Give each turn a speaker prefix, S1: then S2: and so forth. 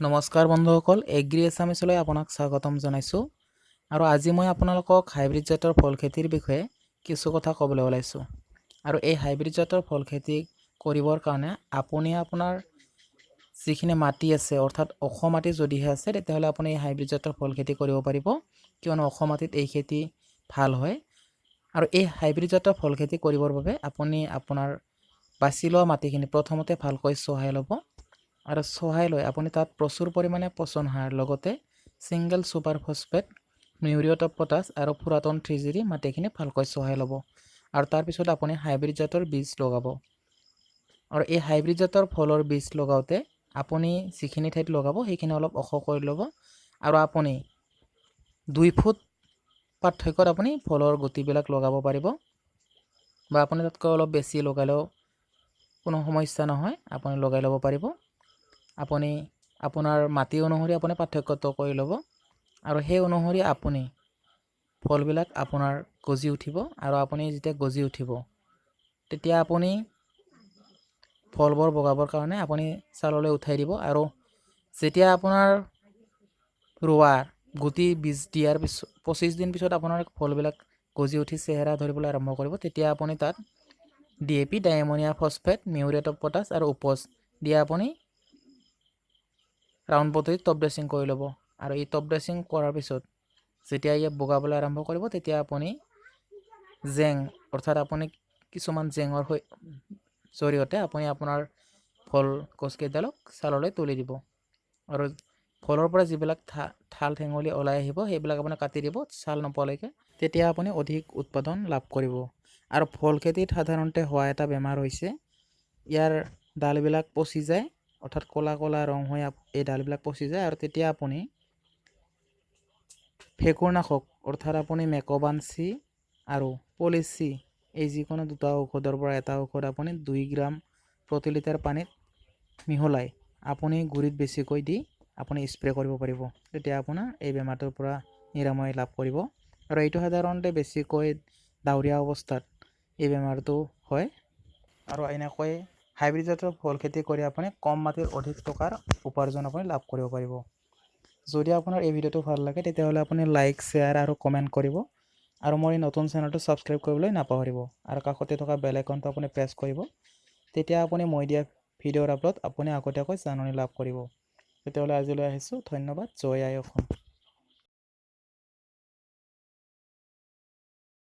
S1: নমস্কাৰ বন্ধুসকল, এগ্ৰি এছামিছলৈ আপোনাক স্বাগতম জনাইছোঁ। আৰু আজি মই আপোনালোকক হাইব্ৰিড জাতৰ ফল খেতিৰ বিষয়ে কিছু কথা ক'বলৈ ওলাইছোঁ। আৰু এই হাইব্ৰিড জাতৰ ফল খেতি কৰিবৰ কাৰণে আপুনি আপোনাৰ যিখিনি মাটি আছে, অৰ্থাৎ ওখ মাটি যদিহে আছে, তেতিয়াহ'লে আপুনি এই হাইব্ৰিড জাতৰ ফল খেতি কৰিব পাৰিব, কিয়নো ওখ মাটিত এই খেতি ভাল হয়। আৰু এই হাইব্ৰিড জাতৰ ফল খেতি কৰিবৰ বাবে আপুনি আপোনাৰ বাছি লোৱা মাটিখিনি প্ৰথমতে ভালকৈ চহাই ল'ব আৰু চহাই লৈ আপুনি তাত প্ৰচুৰ পৰিমাণে পচন সাৰ, লগতে single super phosphate, muriate of potash আৰু ফুৰাটন 3 জি দি মাটিখিনি ভালকৈ চহাই ল'ব। আৰু তাৰপিছত আপুনি হাইব্ৰিড জাতৰ বীজ লগাব। আৰু এই হাইব্ৰিড জাতৰ ফলৰ বীজ লগাওঁতে আপুনি যিখিনি ঠাইত লগাব, সেইখিনি অলপ ওখ কৰি ল'ব আৰু আপুনি 2 ফুট পাৰ্থক্যত আপুনি ফলৰ গুটিবিলাক লগাব পাৰিব বা আপুনি তাতকৈ অলপ বেছি লগালেও কোনো সমস্যা নহয়, আপুনি লগাই ল'ব পাৰিব। আপুনি আপোনাৰ মাটি অনুসৰি আপুনি পাৰ্থক্যটো কৰি ল'ব আৰু সেই অনুসৰি আপুনি ফলবিলাক আপোনাৰ গজি উঠিব। আৰু আপুনি যেতিয়া গজি উঠিব, তেতিয়া আপুনি ফলবোৰ বগাবৰ কাৰণে আপুনি ছাললৈ উঠাই দিব। আৰু যেতিয়া আপোনাৰ ৰোৱা গুটি বীজ দিয়াৰ পিছত 25 দিন পিছত আপোনাৰ ফলবিলাক গজি উঠি চেহেৰা ধৰিবলৈ আৰম্ভ কৰিব, তেতিয়া আপুনি তাত DAP, diammonium phosphate, muriate of potash আৰু উপজ দি আপুনি ৰাউণ্ড পদ্ধতিত টপ ড্ৰেছিং কৰি ল'ব। আৰু এই টপ ড্ৰেছিং কৰাৰ পিছত যেতিয়া ইয়াক বগাবলৈ আৰম্ভ কৰিব, তেতিয়া আপুনি জেং, অৰ্থাৎ আপুনি কিছুমান জেঙৰ জৰিয়তে আপুনি আপোনাৰ ফল গছকেইডালক ছাললৈ তুলি দিব। আৰু ফলৰ পৰা যিবিলাক ঠাল ঠেঙুলি ওলাই আহিব, সেইবিলাক আপুনি কাটি দিব ছাল নোপোৱালৈকে। তেতিয়া আপুনি অধিক উৎপাদন লাভ কৰিব। আৰু ফল খেতিত সাধাৰণতে হোৱা এটা বেমাৰ হৈছে, ইয়াৰ ডালবিলাক পচি যায়, অৰ্থাৎ ক'লা ক'লা ৰং হৈ এই ডালবিলাক পচি যায়। আৰু তেতিয়া আপুনি ভেঁকুৰনাশক, অৰ্থাৎ আপুনি মেকোবান চি আৰু পলিচি, এই যিকোনো দুটা ঔষধৰ পৰা এটা ঔষধ আপুনি 2 গ্ৰাম প্ৰতি লিটাৰ পানীত মিহলাই আপুনি গুৰিত বেছিকৈ দি আপুনি স্প্ৰে কৰিব পাৰিব। তেতিয়া আপোনাৰ এই বেমাৰটোৰ পৰা নিৰাময় লাভ কৰিব। আৰু এইটো সাধাৰণতে বেছিকৈ ডাৱৰীয়া অৱস্থাত এই বেমাৰটো হয়। আৰু এনেকৈ হাইব্ৰিড জাতৰ ফল খেতি কৰি আপুনি কম মাটিত অধিক টকাৰ উপাৰ্জন আপুনি লাভ কৰিব পাৰিব। যদি আপোনাৰ এই ভিডিঅ'টো ভাল লাগে, তেতিয়াহ'লে আপুনি লাইক, শ্বেয়াৰ আৰু কমেণ্ট কৰিব আৰু মোৰ এই নতুন চেনেলটো ছাবস্ক্ৰাইব কৰিবলৈ নাপাহৰিব। আৰু কাষতে থকা বেল আইকনটো আপুনি প্ৰেছ কৰিব। তেতিয়া আপুনি মই দিয়া ভিডিঅ'ৰ আপলোড আপুনি আগতীয়াকৈ জাননী লাভ কৰিব। তেতিয়াহ'লে আজিলৈ আহিছোঁ। ধন্যবাদ। জয় আই অসম।